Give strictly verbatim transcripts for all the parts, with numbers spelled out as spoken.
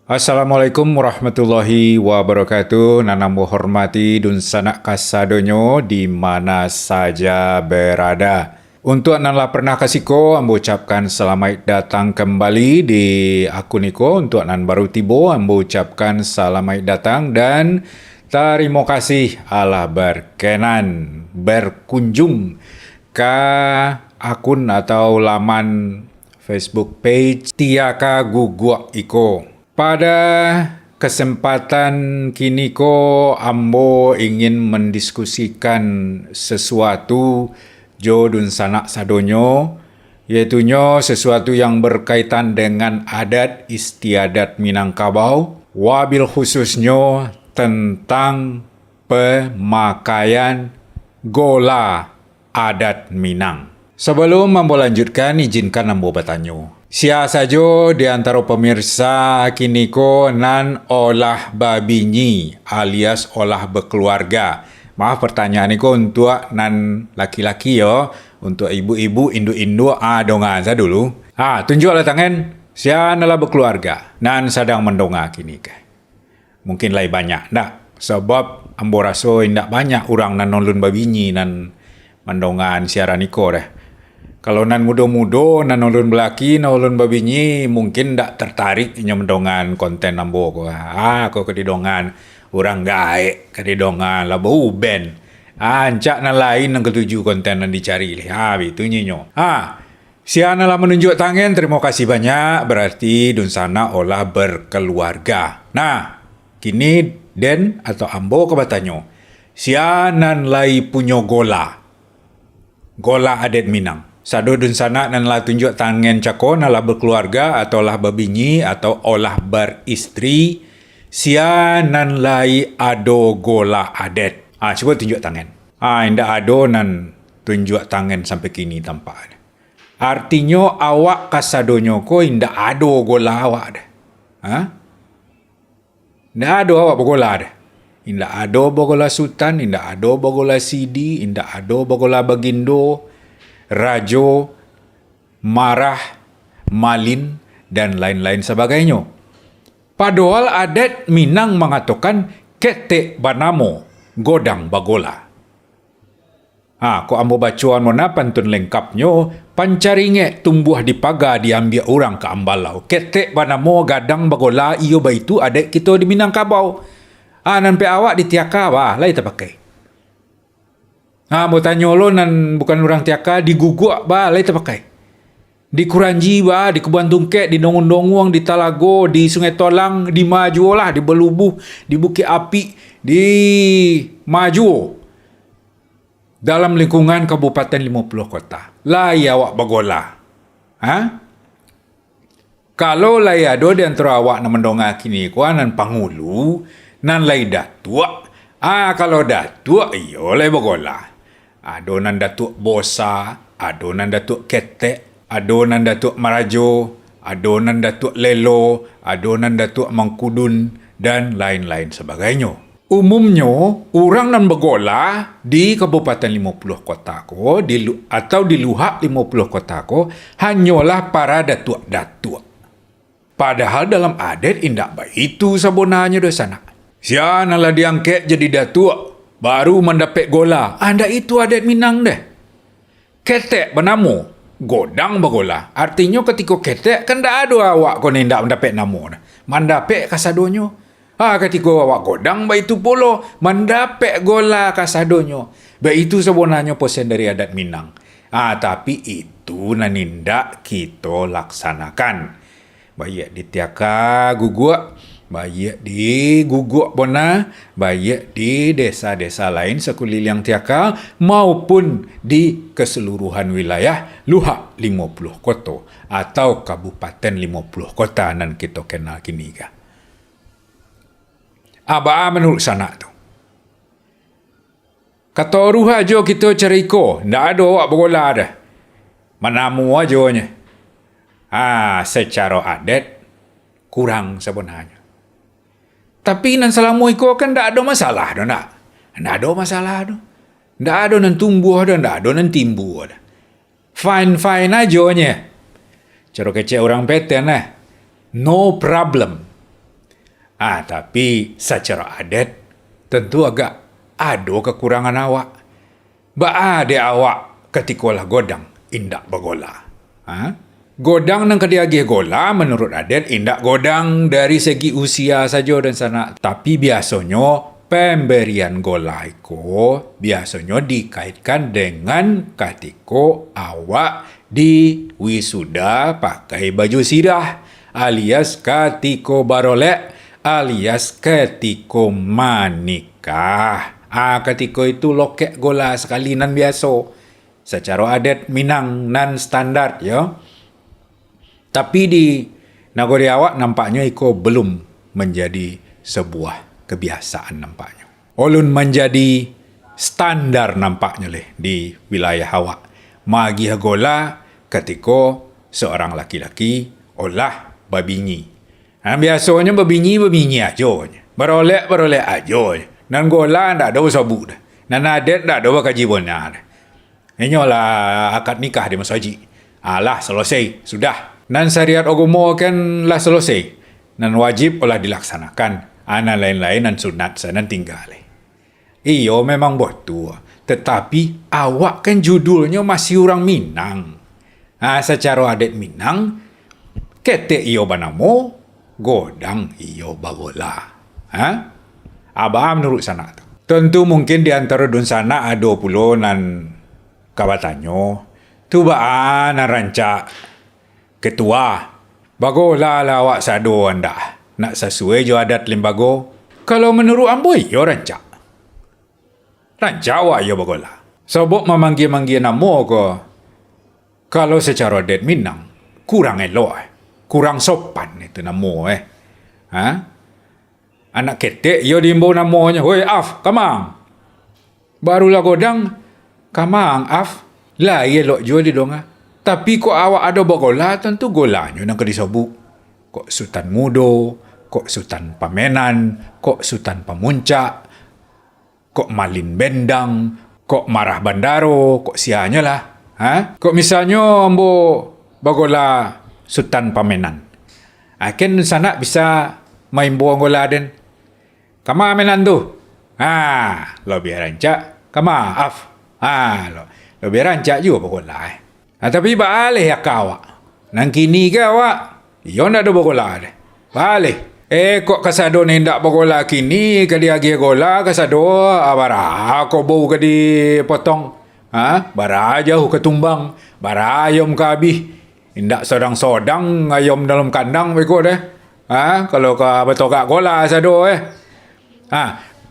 Assalamualaikum warahmatullahi wabarakatuh. Nan ambo hormati dunsanak kasadonyo di mana saja berada. Untuak nan lah pernah ka siko, ambo ucapkan salamaik datang kembali di akun iko. Untuak nan baru tibo, ambo ucapkan salamaik datang dan tarimo kasih alah berkenan berkunjung ka akun atau laman Facebook page Tiaka Guguak iko. Pada kesempatan kiniko, ambo ingin mendiskusikan sesuatu jo dunsanak sadonyo, yaitunyo sesuatu yang berkaitan dengan adat istiadat Minangkabau, wabil khususnyo tentang pemakaian gola adat Minang. Sabalum ambo lanjutkan, ijinkan ambo batanyo, sia sajo di antaro pamirsa kiniko nan olah babini alias olah bakeluarga? Maaf, pertanyaan iko untuak nan laki-laki yo, untuak ibu-ibu, induak-induak, ah, donga sa dulu. Ah, tunjuaklah tangan, sia nan lah bakeluarga, nan sadang mandonga kiniko. Mungkin lai banyak, ndak? Sabab ambo raso indak banyak urang nan ulun babini nan mandongaan siaran iko deh. Kalau nan mudo-mudo, nan ulun balaki, nan ulun babini, mungkin ndak tertarik inyo mandongaan konten ambo ko. Ah, ko ka didongaan urang gaek, ka didongaan lah bauben. Ah, ancak nan lain nan katuju konten nan dicari leh. Ah, bitu nyo. Ah, Sia nan lah manunjuak tangan, tarimo kasih banyak, bararti dunsanak olah berkeluarga. Nah, kini den atau ambo ka batanyo, sia nan lai punyo gola? Gola adat Minang. Sado dunsanak nan lah tunjuak tangan cako, nan lah berkeluarga atau lah babini atau olah beristri, sia nan lai ado gola adat? Ah, cubo tunjuak tangan. Ah, indak ado nan tunjuak tangan sampai kini tampak. Artinyo, awak kasadonyo ko indak ado gola awak doh. Ha? Indak ado awak bagola doh. Indak ado bagola sutan, indak ado bagola sidi, indak ado bagola bagindo, rajo, marah, malin, dan lain-lain sabagainyo. Padohal adat Minang mangatokan ketek banamo godang bagola. Ha, kok ambo bacoan mona pantun lengkapnyo, pancaringek tumbuah di paga diambiak urang ka ambalau. Ketek banamo gadang bagola, iyo baitu adaik kito di Minangkabau. Ha, nan pek awak di Tiaka ba, lai tapakai. Ha, ambo tanyo lo nan bukan urang Tiaka, di Guguak ba, lai tapakai. Di Kuranji ba, di Kubuan Tungkek, di Donguang-Donguang, di Talago, di Sungai Tolang, di ma juo lah, di Balubuh, di Bukik Apik, di ma juo. Dalam lingkungan Kabupaten Limo Puluah Kota. Lai awak bagola? Ha? Kalau lai ado di antaro awak nan mandonga kini ko, nan pangulu, nan lai datuak, ah, kalau datuak, iyo lai bagola. Ado nan Datuak Bosa, ado nan Datuak Ketek, ado nan Datuak Marajo, ado nan Datuak Lelo, ado nan Datuak Mangkudun, dan lain-lain sabagainyo. Umumnyo, urang nan bagola di Kabupaten Limo Puluah Kota ko, di lu-, atau di Luhak Limo Puluah Kota ko, hanyolah para datuak-datuak. Padahal dalam adat indak baitu sabonanyo doh, sanak. Sia nan lah diangkek jadi datuak, baru mandapek gola. Ah, indak itu adat Minang doh. Ketek banamo godang bagola. Artinyo, katiko ketek, kan ndak ado awak ko nan indak mandapek namo doh. Mandapek kasadonyo. Ha, katiko awak godang, baitu pulo mandapek gola kasadonyo. Baitu sabonanyo posen dari adat Minang. Ha, tapi itu nan indak kito laksanakan. Baiak di Tiaka Guguak, baiak di Guguak Bona, baiak di desa-desa lain sakuliliang Tiaka, maupun di keseluruhan wilayah Luhak Limo Puluah Koto atau Kabupaten Limo Puluah Kota nan kito kenal kini ko. A baa manuruik sanak tu? Kato ruh ajo kito cariko, ndak ado awak bagola doh. Manamo ajo nyo. Ha, sacaro adat, kurang sabananyo. Tapi nan salamo iko kan ndak ado masalah doh, ndak? Ndak ado masalah doh. Ndak ado nan tumbuah doh, ndak ado nan timbua doh. Fine-fine ajo nyo. Caro kecek urang Peten lah. No problem. Ah, tapi sacaro adat, tentu agak ado kakurangan awak. Baa dek awak katiko lah godang indak bagola? Ha? Godang nan ka diagiah gola manuruik adat indak godang dari segi usia sajo dunsanak, tapi biasonyo pambarian gola iko biasonyo dikaitkan dengan katiko awak di wisuda pakai baju sirah, alias katiko barolek, alias katiko manikah. Ah, katiko itu lokek gola sakali nan biaso. Sacaro adat Minang nan standar, yo. Tapi di nagori awak nampaknyo iko belum manjadi sabuah kabiasaan nampaknyo. Ulun manjadi standar nampaknyo leh di wilayah awak. Magiah gola katiko seorang laki-laki olah babinyi. Nah, biasonyo babinyi, babinyi ajo. Barolek, barolek ajo. Nan gola ndak ado basobuk doh. Nan adat ndak ado bakaji bona doh. Inyolah akad nikah di masajik. Alah, selesai. Sudah. Nan syariat agamo kan lah selesai. Nan wajib lah dilaksanakan. Ah, nan lain-lain nan sunat sa nan tingga lai. Iyo, memang batua. Tetapi, awak kan judulnyo masih urang Minang. Ah, sacaro adat Minang, ketek iyo banamo, godang iyo bagola. Ha? Baa manuruik sanak tu? Tentu mungkin di antaro dunsanak ado pulo nan ka batanyo, "Tu baa nan rancak, Ketua? Bagola lah awak sado andak, nak sasuai jo adat limbago?" Kalau manuruik ambo, iyo rancak. Rancak awak iyo bagola. Sabab mamanggia-manggia namo ko, kalau sacaro adat Minang, kurang elok, eh. Kurang sopan itu namo, eh. Ha? Anak ketek iyo diimbau namonyo, "Hoi, Af, kamang!" Barulah godang, "Kamang, Af." Lai elok juo didonga. Tapi kok awak ado bagola, tantu golanyo nan ka disobuk. Kok Sutan Mudo, kok Sutan Pamenan, kok Sutan Pamuncak, kok Malin Bendang, kok Marah Bandaro, kok sianyo lah. Ha? Kok misalnyo ambo bagola Sutan Pamenan. Ha, kan sanak bisa maimbau gola den. "Kama Menan tu?" Ha, labiah rancak, "Kama Af?" Ha, lo-, labiah rancak juo bagola, eh. Ha, tapi baaleh aka awak. Nan kini ko awak, iyo ndak ado bagola deh. Baaleh. Eh, kok kasado nan indak bagola kini, ka diagiah gola kasado, ah, bara kobou ka dipotong. Ha, bara jauah ka tumbang, bara ayam ka abih. Indak sodang-sodang ayam dalam kandang beko deh. Ha, kalau ka batogak gola sado, eh. Ha,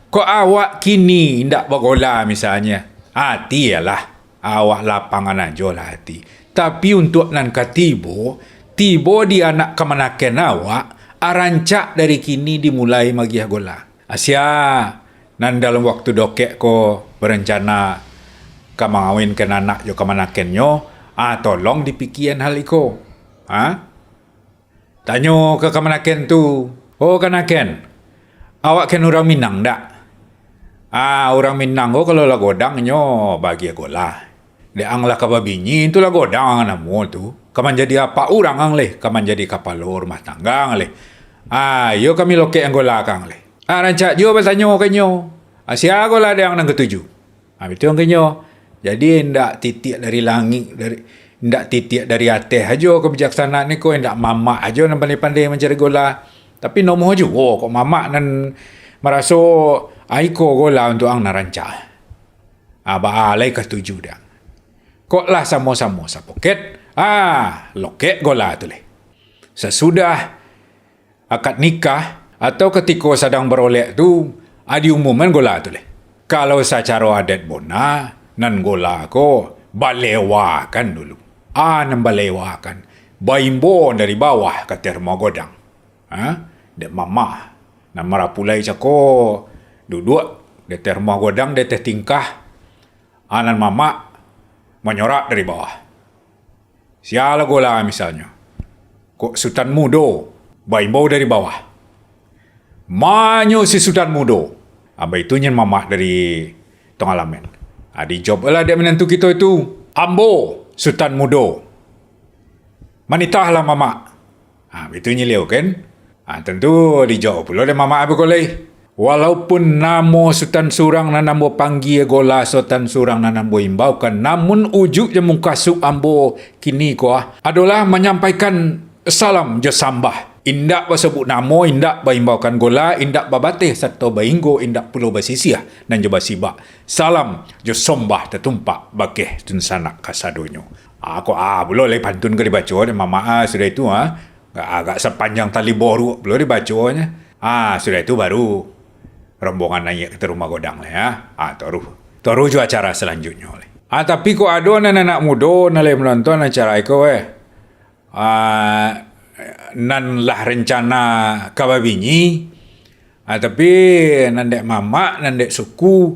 kok awak kini indak bagola misalnyo, ati alah, awak lapangan ajo lah ati. Tapi untuak nan ka tibo, tibo di anak kamanakan awak, arancak dari kini dimulai magiah gola. Asia nan dalam waktu dokek ko barancana ka mangawinkan anak jo kamanakannyo, ah, tolong dipikian hal iko. Ha? Tanyo ka kamanakan tu, "Oh, kanakan, awak kan urang Minang dak?" "Ah, urang Minang ko kalau lah godang nyo bagiah gola. Dek ang lah ka babini tu lah godang ang namo tu, ka manjadi apak urang ang leh, ka manjadi kapalo rumah tangga ang leh. Ah, iyo kami lokek ang gola ka ang leh." Ah, rancak juo batanyo ka inyo, "Ah, sia gola dek ang nan katuju?" Ha, batua ang ka inyo. Jadi, indak titiak dari langik, dari, indak titiak dari ateh ajo kabijaksanaan iko, indak mamak ajo nan pandai-pandai mancari gola. Tapi, namuah juo kok mamak nan maraso, "Ah, iko gola untuak ang nan rancak." Ah, baa lai katuju dek ang. Kok lah samo-samo sapoket, ah, lokek gola tu leh. Sasudah akad nikah, atau katiko sadang barolek tu, ah, diumuman gola tu leh. Kalau sacaro adat bona, nan gola ko balewakan dulu. Ah, nan balewakan, baimbau dari bawah ka ateh rumah godang. Ha? Dek mamak, nan marapulai cako, duduak di ateh rumah godang, di ateh tingkah. Ah, nan mamak manyorak dari bawah. Sia lah gola misalnyo. Kok Sutan Mudo baimbau dari bawah. "Manyo si Sutan Mudo?" Ah, baitu nyan mamak dari tongah lamen. Ah, dijawab lah dek minantu kito itu, "Ambo, Sutan Mudo." "Manitahlah, mamak." Ah, baitu nyilia kan. Ha, tantu dijawab pulo dek mamak ambo ko lai. Walaupun namo Sutan surang nan ambo panggia, gola Sutan surang nan ambo imbaukan, namun ujuik jo mukasuik ambo kini ko, ah, adolah manyampaikan salam jo sambah. Indak basabuik namo, indak baimbaukan gola, indak babateh sato bainggo, indak pulo basisiah nan jo basibak. Salam jo sombah tatumpak bakeh dunsanak kasadonyo. Ah, kok ah, pulo lai pantun ka dibaco dek mamak, ah, sudah itu, ah. Agak, agak sapanjang tali boruak pulo dibaconyo. Ah, sudah itu baru rombongan naiak ka rumah godang lai, ah. Ah, taruih. Taruih jo acara salanjutnyo lai. Ah, tapi kok ado nan anak mudo nan lai manonton acara iko, eh. Ah, nan lah rencana ka babini. Ah, tapi nan dek mamak, nan dek suku,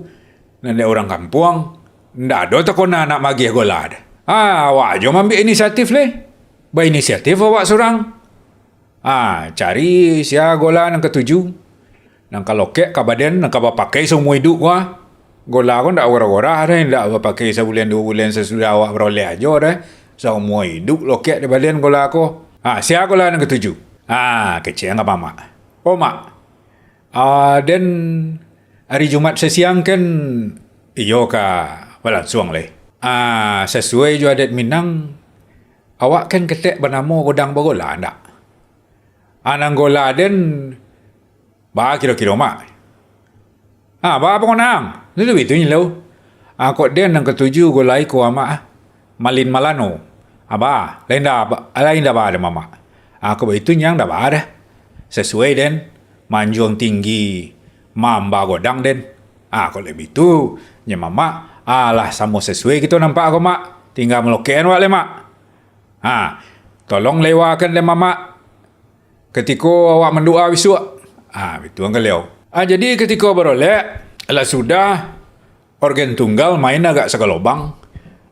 nan dek urang kampuang, ndak ado takona nak magiah gola doh. Ah, awak jo maambiak inisiatif lai. Bainisiatif awak surang. Ah, cari sia gola nan katuju. Nan ka lokek ka badan, nan ka bapakai saumua iduik ko, ah. Gola ko ndak gorah-gorah doh, ndak bapakai sabulan duo bulan sasudah awak barolek ajo doh. Saumua iduik lokek di badan gola ko. Ah, sia gola nan katuju? Ah, kecek ka mamak. Oh, Mak. Ah, den ari Jumat sasiang kan iyo ka balansuang lai. Ah, sasuai jo adat Minang, awak kan ketek banamo godang bagola, ndak? Ah, nan gola den, baa kiro-kiro, Mak? Ah, baa pangonang? Itu, itu nyo lo. Ah, kok den nan katuju gola iko, Mak, ah. Malin Malano. Ah, baa, lain ndak ba-, lain ndak baa doh, Mamak. Ah, kok baitu nyo ndak baa doh. Sasuai den, manjuang tinggi, mamba godang den. Ah, kok lai baitu, nyo Mamak, alah samo sasuai kito nampak ko, Mak. Tingga malokekan awak lai, Mak. Ha, tolong lewakan dek Mamak katiko awak mandoa bisuak. Ha, baitu ang Galiau. Ha, jadi katiko barolek, lah sudah, organ tunggal main agak sagalobang.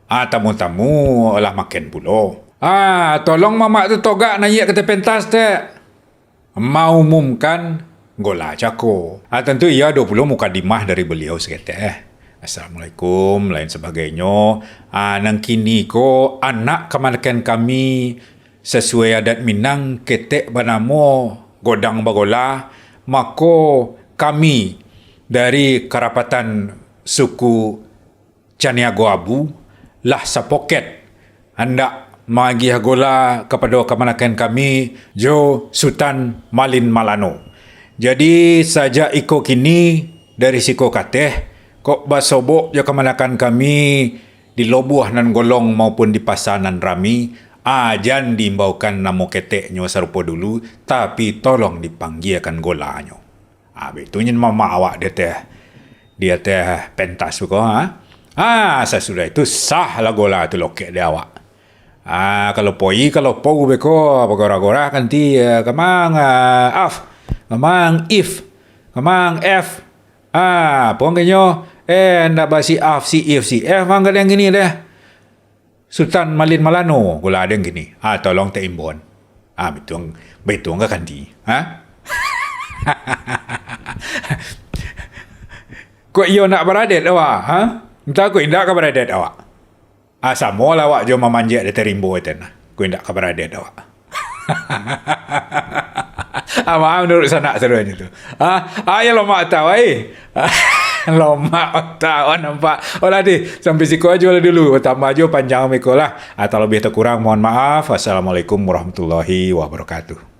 Ha, tamu-tamu lah makan pulo. Ha, tolong Mamak tu togak naiak ka ateh pentas, tek. Maumumkan gola cako. Ah, tantu iyo ado pulo mukadimah dari baliau saketek, eh. Assalamualaikum, lain sabagainyo. Ah, nan kini ko anak kamanakan kami sasuai adat Minang ketek banamo Godang Bagola, mako kami dari karapatan suku Caniago Abu, lah sapoket handak maagiah gola kapado kamanakan kami jo Sutan Malin Malano. Jadi, sajak iko kini, dari siko ka ateh, kok basobok jo kamanakan kami di lobuah nan golong maupun di pasa nan rami, a, jan diimbaukan namo keteknyo sarupo dulu, tapi tolong dipanggiakan golanyo. Ah, baitu nyo mamak awak di ateh, di ateh pentas tu ko, ha? Ah, sasudah itu sahlah gola tu lokek di awak. Ah, kalau poi, kalau pou beko, bagorah-gorah kanti, eh, kamang, ah, af, kamang if, kamang f. Ah, pongkinyo, eh, ndak basi af, si if, si f, ang gadang gini deh. Sutan Malin Malano, gola den kini. Ah, tolong taimbon. Ah, bituang, bituang ka kanti. Ha? Kok iyo nak baradet awak, ha? Entah kok indak ka baradet awak. Ah, samolah awak jo mamanjek di ateh rimbo iten. Kok indak ka baradet awak. Ama menurut sanak seruanyo tu. Ah, ah, iyo lomak tau, ai. Lomak tau nampak. Olah deh, sampai siko ajo lah dulu. Tambah ajo panjang beko lah. Ah, talabiah takurang mohon maaf. Assalamualaikum warahmatullahi wabarakatuh.